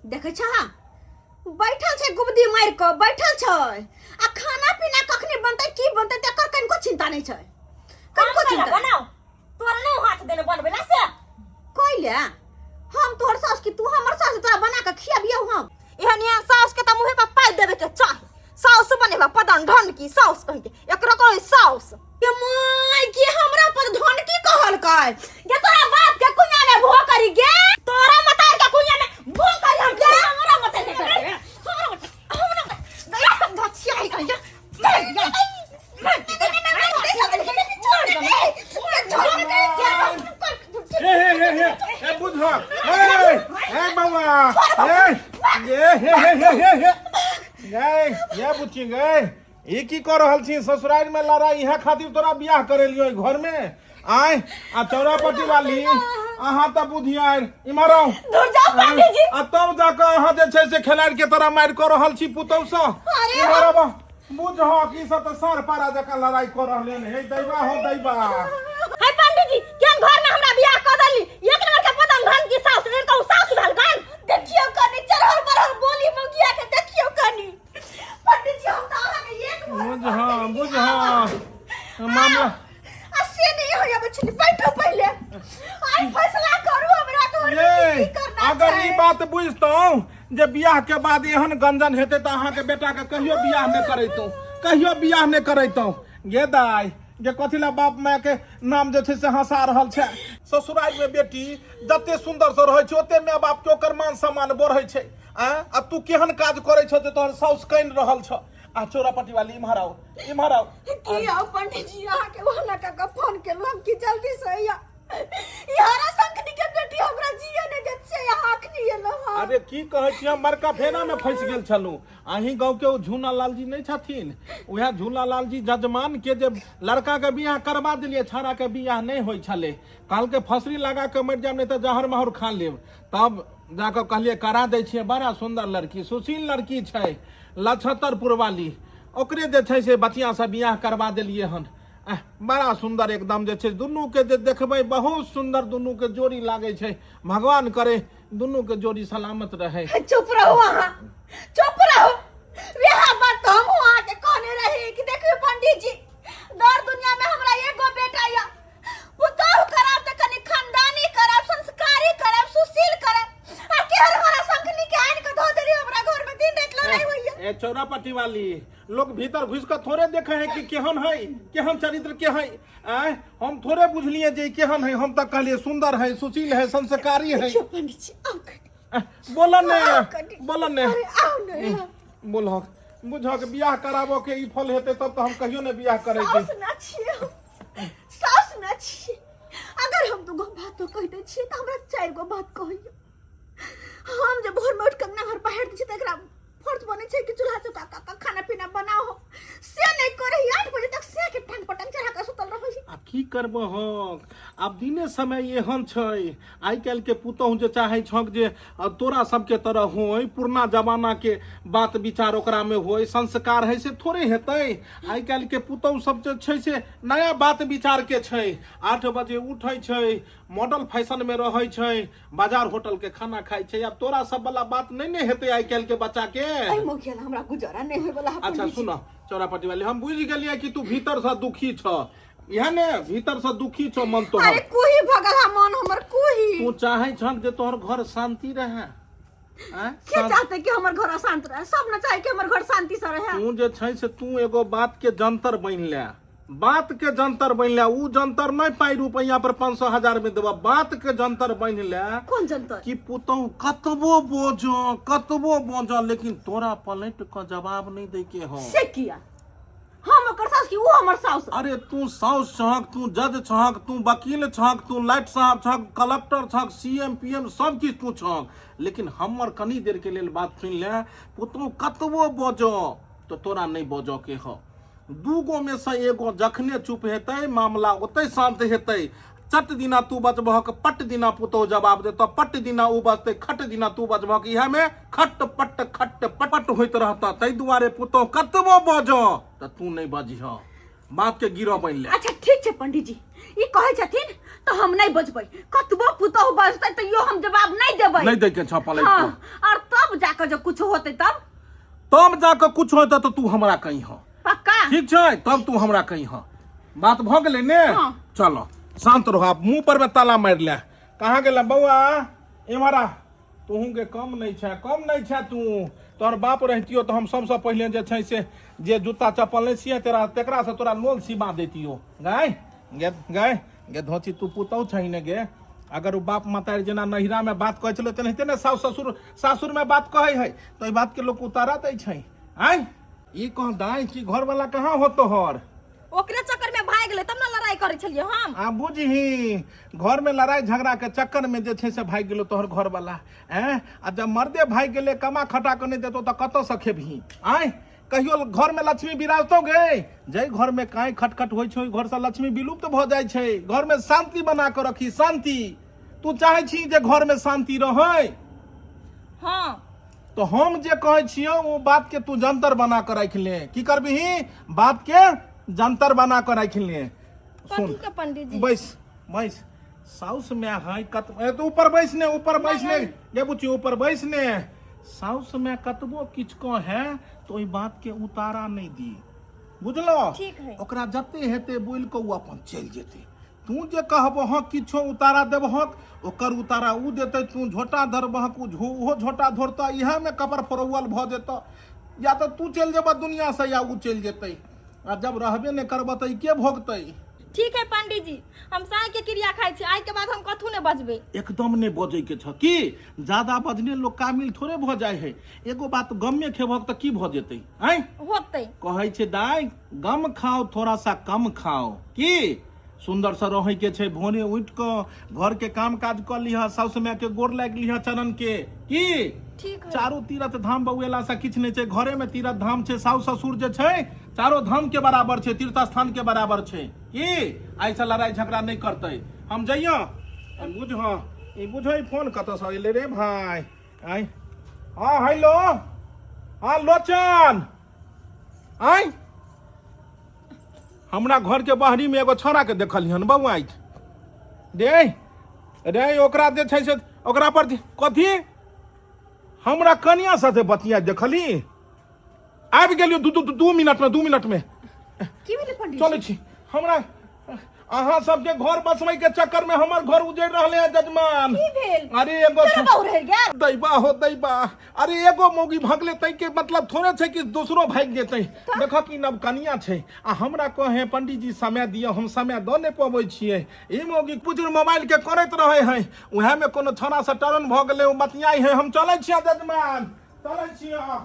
देखै छह बैठल छै गुबदी मारि कऽ बैठल छै आ खाना पीना कखनी बनतै की बनतै तकर कनिको चिंता नहि छै। कनिको हम चिंता बनाओ, तोरा नहीं हाथ देने बनबे ला से। कैले हम तोहर सास की तू हमर सास? तोरा बना के खियाबियौ हम? एहन एहन सास के त मुहे पर पाइ देबे के चाही। साउस बनेबा पदन ढन की साउस कहि के एकरो कहै साउस के माय के हमरा पर धन की कहलकै गे? तोरा बाप के कुइया में भो करी गे, तोरा मतार के कुइया में भो करी हम गे। हमरा मतार के करे, हमरा मतार, हमरा मतार गछिया ही कहिया। हे हे हे हे हे, बुझ हे हे बौआ हे ये हे हे हे हे हे गए ये बुच्ची गए, ई की कर रहल छी ससुराल में लड़ाई? इहाँ खातिर तोरा बियाह करेलियो घर में आय? आ चौरापट्टी वाली, अहाँ तऽ बुधियार, इम्हर आउ। दूर जाओ पंडित जी। आ तब जाकऽ अहाँ जे छै से खेलाड़ के तोरा मारि कऽ रहल छी पुतहु सँ। अरे। इम्हर आबऽ। बुझह कि सब तऽ साँढ़ पारा जकाँ लड़ाई कऽ रहले हन। हे दैबा हो दैबा। हे पंडित जी, केहन घर में हमरा बियाह कऽ देली? एक नंबर के पतंग धन की साउस, इनका साउस भेल गन। देखियो कनी चढ़ल बढ़ल बोली मौगिया के, देखियो कनी। पंडित जी, हम तऽ अहाँके एक भोर बुझह बुझह मामला आ से नहीं होया बचनी। बैठो पहले, आई फैसला करू हमरा घर में ये की की करना अगर छै। ई बात बुझतहुँ जे बियाह के बाद एहन गंजन हेतै तऽ अहाँके बेटा के कहियो बियाह नहि करैतहुँ, कहियो बियाह नहि करैतहुँ। गे दाइ गे, कथी ला बाप माय के नाम जे छै से हंसा रहल छै? ससुराल में बेटी जते सुंदर से रहै छै, ओते माय बाप के ओकर मान सम्मान बढ़ै छै। आँ, आ तू केहन काज करै छौ जे तोहर साउस कानि रहल छौ? आ चौरापट्टी वाली, इम्हर आउ, इम्हर आउ। की आउ पंडित जी? अहाँके ओहना कऽ फोन केलहुँ हम कि जल्दी से अइया, इहारा संखनी के बेटी हमरा जिए नहि देत, से यहाँ अखनी एलहुँ हम। अरे की कहै छी, हम बड़का फेना में फंसि गेल छलहुँ। अहीं गाँव के ओ झूना लाल जी नहि छथिन? उएह झूना लाल जी जजमान के जे लड़का के बियाह करबा देलियै, छाड़ा के बियाह नहि होइ छलै। कहलकै फसरी लगा के मरि जायब, नहि तऽ जहर माहुर खा लेब। तब जाकऽ कहलियै करा दै छियै। बड़ा सुन्दर लड़की, सुशील लड़की छै, लछतरपुर वाली। ओकरे जे छै से बचियासँ बियाह करबा देलियै हन। आह, बड़ा सुन्दर एकदम जे छै दुनूके जे देखबै, बहुत सुन्दर दुनूके जोड़ी लागै छै। भगवान करे दुनूके जोड़ी सलामत रहै। चुप रहू अहाँ, चुप रहू। वएह बात तऽ हमहूँ अहाँके कहने रही कि देखियौ पंडित जी, दर दुनिया में हमरा एगो बेटा या, पुतोहु करब तऽ कनि खानदानी करब, संस्कारी करब, सुशील करब। आ केहन हरा शंखनी के आनि कऽ धऽ देली हमरा घर में, दिन राति लड़ाई होइया। ए चौरापट्टी वाली, लोग भीतर घुस कऽ थोड़े देखे है कि केहन है, केहन चरित्र के है। आँय, हम थोड़े बुझलिए जे ई केहन है? हम तऽ कहलिए सुंदर है, सुशील है, संस्कारी है। देखियौ पंडित जी, आउ कनि। बोल ने। आउ कनि। बोल ने। अरे आउ ने। बोलहक, बुझक बियाह कराबो के ई फल हेतै तब तऽ हम कहियो ने बियाह करैते। साउस ना छियै हम, साउस ना छियै। अगर हम दूगो बातो कहि दै छियै तऽ हमरा चारि गो बात कहैया। हम जे भोर में उठि कऽ अंगना घर बहारि दै छियै तऽ एकरा फर्ज बनै छै कि चूल्हा चौका कऽ कऽ खाना पीना बनाओ, से नहि करै। 8 बजे तक से के टांग पटंग चढ़ा कऽ सुतल रहै। आब की करबहक, आब दिने समय एहन छै। आइ काल्हि के पुतहु जे चाहै छक जे तोरा सबके तरह होय, पुरना जमाना के बात विचार ओकरा में होय, संस्कार है, से थोड़े हेतै। आइ काल्हि के पुतहु सब जे छै से नया बात विचार के छै। 8 बजे उठै छै, मॉडल फैशन में रहै छै, बाजार होटल के खाना खाइ छै। आब तोरा सब वाला बात नहि ने हेतै आइ काल्हि के बच्चा के। एहि मौके ला हमरा गुजारा नहि होय वाला है। अच्छा। पंडित जी। सुन चौरापट्टी वाली, हम बुझि गेलियै कि तू भीतर से दुखी छ। इएह ने, भीतर से दुखी छ मन तोहर। अरे कोही भगल हा मन हमर, कोही। तू चाहै छह जे तोहर घर शांति रहे, आँय? के चाहते कि हमर घर अशांत रहे? सब न चाहे कि हमर घर शांति से रहे। तू जे छै से तू एगो बात के जंतर बनि ले, बात के जंतर बनि ले। उ जंतर नहि पाइ रुपैआ पर 500 हजार में देबह, बात के जंतर बनि ले। कोन जंतर? कि पुतहु कतबो बोझो, कतबो बोझो, लेकिन तोरा पलट के जवाब नहीं दै के हो। से किया? हम ओकर सास कि ओ हमर सास? अरे तू साउस छहक, तू जज छहक, तू वकील छहक, तू लाइट साहब छहक, कलेक्टर छहक, सीएम पीएम सब किछु तू छहक, लेकिन हमर कनी देर के लेल बात सुनि ले। पुतहु कतबो बजो तो तोरा नहीं बजो के हो। दूगो में से एगो जखने चुप हेतै, मामला ओतै शांत हेतै। चट दिना तू बचबहक, पट दिना पुतहु जवाब देतौ। पट दिना उ बजतै, खट दिना तू बचबहक। इएह में खट पट खट पट पट होइत रहता। ताहि दुआरे पुतहु कतबो बजो तऽ तू नहीं बजिह, बात के गिरह बनि ले। अच्छा ठीक छै पंडित जी, ई कहै छथिन तऽ हम नहि बजबै। कतबो पुतहु बजतै तैयो हम जवाब नहि देबै। नहीं दै के छह पलट हाँ, के। और तब जाके जो कुछ होते तब तब जाके कुछ होतै तऽ तू हमरा कही हँ पक्का ठीक छै तब तू हमरा कही हँ बात भऽ गेलै ने हाँ। चलो शांत रहो आब मुंह पर में ताला मारि ले कहाँ गेल बौआ एम्हर आ तोहूँ के कम नहि छै कम नहि छै तू तोहर बाप रहितियो तऽ हम सबसँ पहिले जे छै से जे जूता चप्पल नहि सिए तेरा तेकरासँ तोरा लोल सिबा दैतियो गाय गे गाय गे धोची तू पुतहु छही ने गे अगर ओ बाप मतारि जेना नैहरामे बात कहै छलै तेनाहिते ने सासु ससुर सासुरमे बात कहै है तऽ एहि बातके लोक उतारा दै छै आँय ई कह दाइ कि घरवाला कहाँ हो तोहर ओकरे चक्कर में भाग गेलै तब ने लड़ाई करै छलियै हम आ बुझही घर में लड़ाई झगड़ा के चक्कर में जे छै से भागि गेलो तोहर घरवाला ऐं आ जब मर्दे भागि गेलै कमा खटा कऽ नहि देतौ तऽ कतऽसँ खेबही आँय कहियो घर में लक्ष्मी विराजतो गे जाहि घर में काँय खटखट होइ छै ओहि घरसँ लक्ष्मी विलुप्त भऽ जाइ छै घर में शांति बना कऽ रखी शांति तू चाहै छी जे घर में शांति रहै हाँ तो हम जे कहै छियौ ओ बात के तू जंतर बना कऽ राखि ले की करबिही बात के जंतर बना कऽ राखि ले सुन कथी के पंडित जी बैस बैस साउस में है कत ए तो ऊपर बैस ने ऊपर बैस ने गे बुच्ची ऊपर बैस ने साउस में कतबो किछु कहे तो ओहि बात के उतारा नहि दी बुझलो ठीक है। ओकरा जते हेतै बोलि कऽ ओ अपन चलि जेतै तू जे कहबहक किछो उतारा देबहक ओकर उतारा ओ देतै तू झोटा धरबहक ओ ओहो झोटा धरतऽ इएहमे कपर फोड़ौअल भऽ जेतऽ या तऽ तू चलि जेबह दुनिआँसँ या ओ चलि जेतै आ जब रहबे नहि करबह तऽ ई के भोगतै ठीक है पंडित जी हम साँझ के क्रिया खाइ छी आइ के बाद हम कथू नहि बजबै एकदम नहि बजैके छ की ज्यादा बजने लोक कामिल थोड़े भऽ जाइ है एगो बात गमे खेबहक तऽ की भऽ जेतै आँय होतै कहै छै दाइ गम खाओ थोड़ा सा कम खाओ की सुन्दर से रहै के छै भोरे उठि कऽ घर के काम काज कऽ लिह साउस माय के गोर लागि लिह चरण के की ठीक है चारू तीर्थ धाम बौएला से किछु नहि छै घरे में तीर्थ धाम छै साउस ससुर जे छै चारो धाम के बराबर छै तीर्थ स्थान के बराबर छै की आइसँ लड़ाई झगड़ा नहि करतै हम जइयो बुझ ई बुझो ई फोन कतऽसँ एलै रे भाय आय हँ हेलो हँ लोचन आय हमरा घर के बाहरी में एगो छौड़ा के देखलियन बौआ रे रे ओकरा जे छै से ओकरा पर कथी हमरा कनिया साथे बतिया देखली आबि गेलियो दू दू दू मिनट में 2 मिनट में की भेलै पंडित चलै छी हमरा अहाँ सबके घर बसबै के चक्कर में हमर घर उजड़ रहले है जजमान की भेल अरे एगो तोरा बहु रहि गेल दैबा हो दैबा अरे एगो मौगी भगले तै के मतलब थोड़े छै कि दोसरो भागि जेतै देख कि नव कनिया छै आ हमरा कहे पंडीजी जी समय दिअ हम समय दऽ नहि पबै छियै ई मौगी पुजुर मोबाइल के करैत रहै है उएह में कोनो छौड़ा से टरन भऽ गेलै ओ बतियाइ है हम चलै छियै जजमान चलै छियै।